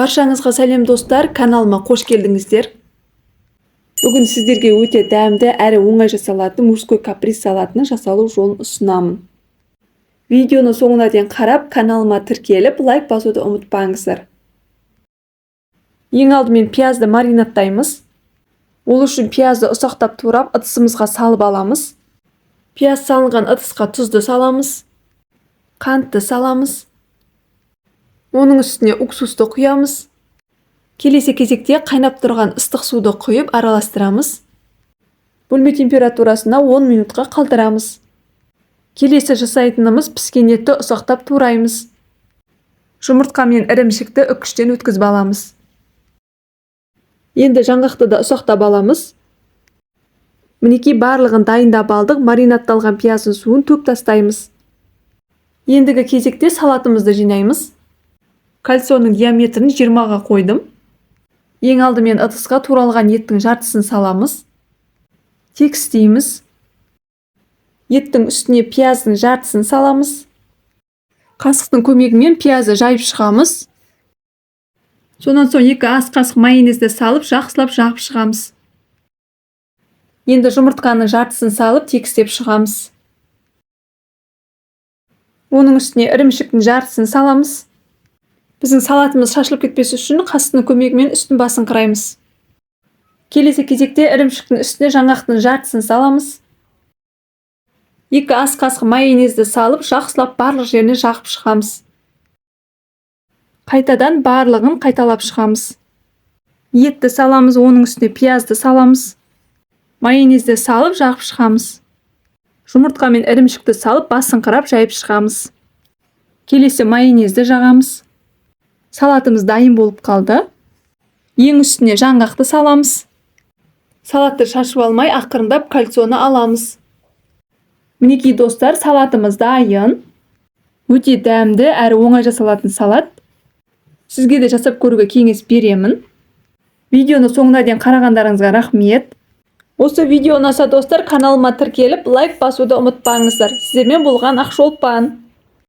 Баршаңызға сәлем, достар! Каналыма қош келдіңіздер! Бүгін сіздерге өте дәмді әрі оңай жасалатын «Мужской каприз» салатының жасалу жолын ұсынамын. Видеоны соңына дейін қарап, каналыма тіркеліп, лайк басуды ұмытпаңыздар. Ең алдымен пиязды маринадтаймыз. Ол үшін пиязды ұсақтап турап, ыдысымызға салып аламыз. Пияз салынған ыдысқа тұзды саламыз, қантты саламыз, оның үстіне уксусты құямыз. Келесі кезекте қайнап тұрған ыстық суды құйып, араластырамыз. Бөлме температурасына 10 минутқа қалдырамыз. Келесі жасайтынымыз: піскен етті ұсақтап тураймыз. Жұмыртқа мен ірімшікті үккіштен өткізіп аламыз. Енді жаңғақты да ұсақтап аламыз. Мінекей, барлығын дайындап алдық. Маринадталған пияздың суын төк тастаймыз. Ендігі кезекте салатымызды жинаймыз. Кольцоның диаметрін 20-ға қойдым. Ең алдымен ыдысқа туралған еттің жартысын саламыз, тегістейміз. Еттің үстіне пияздың жартысын саламыз. Қасықтың көмегімен пиязды жайып шығамыз. Сонан соң 2 ас қасық майонезді салып, жақсылап жағып шығамыз. Енді жұмыртқаның жартысын салып, тегістеп шығамыз. Оның үстіне ірімшіктің жартысын саламыз. Біздің салатымыз шашылып кетпес үшін қасықтың көмегімен үстін басыңқыраймыз. Келесі кезекте ірімшіктің үстіне жаңғақтың жартысын саламыз. 2 ас қасық майонезді салып, жақсылап барлық жеріне жағып шығамыз. Қайтадан барлығын қайталап шығамыз. Етті саламыз, оның үстіне пиязды саламыз, майонезді салып, жағып шығамыз. Жұмыртқа мен ірімшікті салып, басыңқырап жайып шығамыз. Келесі майонезді жағамыз. Салатымыз дайын болып қалды. Ең үстіне жаңғақты саламыз. Салатты шашып алмай, ақырындап кольцоны аламыз. Мінекей, достар, салатымыз дайын. Өте дәмді әрі оңай жасалатын салат. Сізге де жасап көруге кеңес беремін. Видеоны соңына дейін қарағандарыңызға рахмет. Осы видео ұнаса, достар, каналыма тіркеліп, лайк басуды ұмытпаңыздар. Сіздермен болған Ақшолпан.